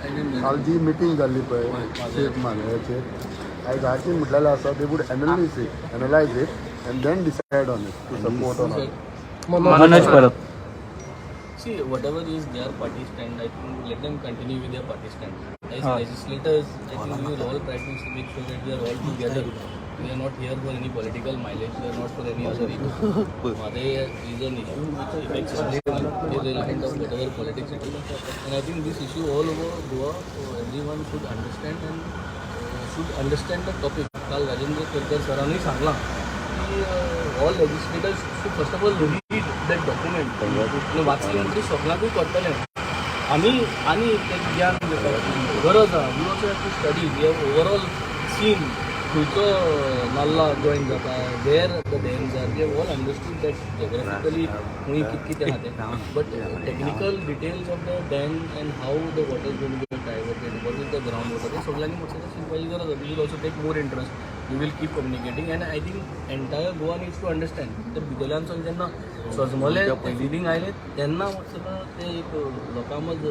I didn't काल जी meeting जाल्ली पळय सेफ म्हादयाचेर, आयज हाची म्हटलेलें आसा, they would analyse it and then decide on it to support on. Manoj Parab. See, whatever is their party stand, I think let them continue with their party stand. As Ah. legislators, I think we will all try to make sure that we are all together. We are not here for any political mileage, we are not for any other issue. Mhadei is an issue which affects us all, irrelevant of whatever politics it is. And I think this issue all over Goa, everyone should understand and should understand the topic. काल राजेंद्र केरकर सरांनी सांगलां की all legislators should first of all read that document. आनी वाचले म्हणटकीर सगळ्यांकूय कळटलें. आमी आनी तें ज्ञान घेवपाची गरज आहा. We also have to study. We have overall seen खंयचो नाल्ला जॉयन जाता, where the dams are. We have all understood that geographically खंय कितें कितें आहा तें, but technical details of the dam and how the water is going to be diverted, what is the ground water, हें सगळ्यांनी म्हाका शिकपाची गरज आसा. We will also take more interest, we will keep communicating, and I think entire Goa needs to understand. ते भितरल्यान सावन जेन्ना सजमले, ते फिलींग आयलें तेन्ना म्हाका ते एक लोकां मद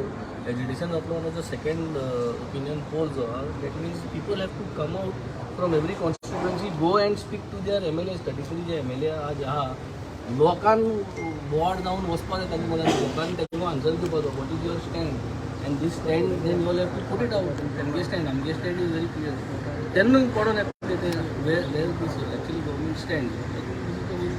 एजिटेशन जातलो. आनी जो सेकंड ओपिनियन पोल जो आहा, that means people have to come out from every constituency, go and speak to their MLAs. 33 J MLA आज आहा, लोकांक बोर्ड जावन वचपा जाय तांच्या मदान, लोकांनी तांकां आन्सर दिवपाचो, what is your stand, and this stand then you have to put it out. तेमगे स्टँड, आमगे स्टँड is very clear. तेन्ना पडोन येता ते where this actually government stand.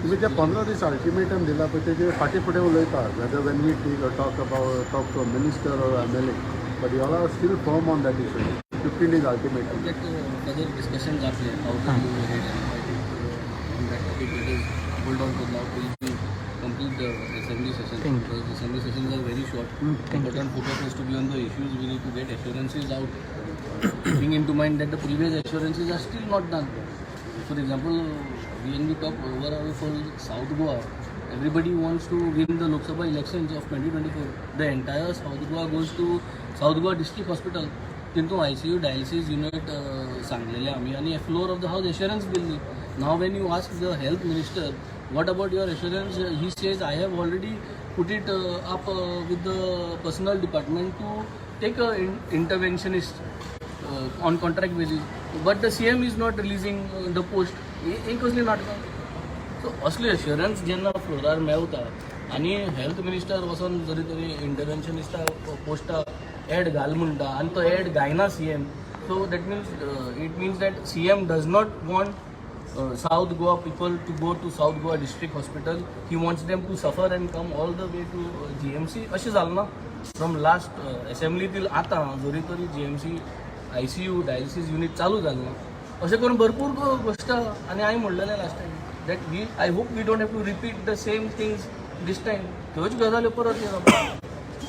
तुमी ते 15 दीस अल्टिमेटम दिला पळय, तेजे फाटीं फुडें उलयता, whether when we talk about, talk to minister or MLA, but you all are still firm on that issue, 15 days ultimatum? That further discussion जातले how to move ahead, and I think on that topic let us hold on for now till we complete the assembly session, Thank you. Because assembly sessions are very short. Thank you. Important focus has to be on the issues. We need to get assurances out, keeping into mind that the previous assurances are still not done. For example, when we talk overall for South Goa, everybody wants to win the Lok Sabha elections of 2024. The entire South Goa goes to South Goa District Hospital. तितून ICU, dialysis unit सांगलेले आमी आनी floor of the house assurance Delhi. Now when you ask the health minister, "What about your assurance?" he says, "I have already put it up with the personnel department to take a interventionist on contract basis," but the CM is not releasing the post. हे कसली नाटकां? So असले assurance जेन्ना फ्लोरार मेवता आनी health minister वचोन जरी तरी इंटरवेन्शनिस्टा पोस्टा एड घाल म्हणटा आनी तो add घायना CM, so that means, it means that CM does not want South Goa people to go to South Goa District Hospital. He wants them to suffer and come all the way to GMC. अशें जालें ना from last assembly till आतां, जरी तरी GMC ICU, dialysis unit चालू जालें ना. अशें करून भरपूर गोश्ट आहा. आनी हांवें म्हणलेलें last time that we, I hope we don't have to repeat the same things this time. त्योच गजाल्यो परत येता.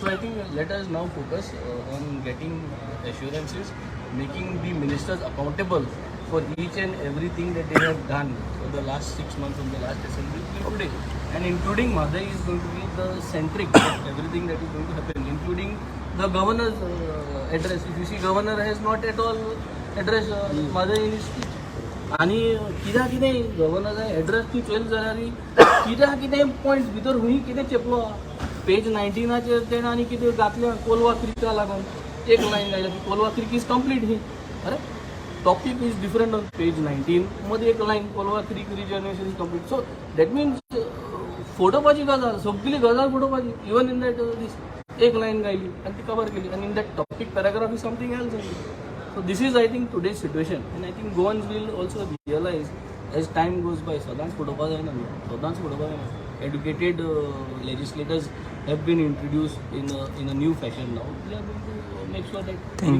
So I think let us now focus on getting assurances, making the ministers accountable for each and everything that they have done for the last 6 months from the last assembly till today. And including Mhadei is going to be the centric of everything that is going to happen, including the governor's address. If you see, governor has not at all addressed Mhadei in his speech. आनी कित्याक कितें governor address तूं चोयले जाल्यार कित्याक कितें points भितर खंय कितें चेपलो. पेज 19आचेर तेणें आनी कितें घातलें, कोलवा क्रिका लागून एक लायन घायल्या की Colva creek is complete ही. अरे, topic is different on page 19, मध्ये एक line, Colva creek regeneration is complete. So that means फटोवपाची गजाल, सगळी गजाल फटोवपाची. इवन इन that दीस एक लायन घायली आनी ती कवर केली आनी in that topic paragraph is something else. So this is, I think, today's situation, and I think Goans will also realize as time goes by. सदांच फटोवपा जायना न्हू, सदांच फटोवपा जायना. Educated legislators have been introduced in a new fashion now. We are going to make sure that Thank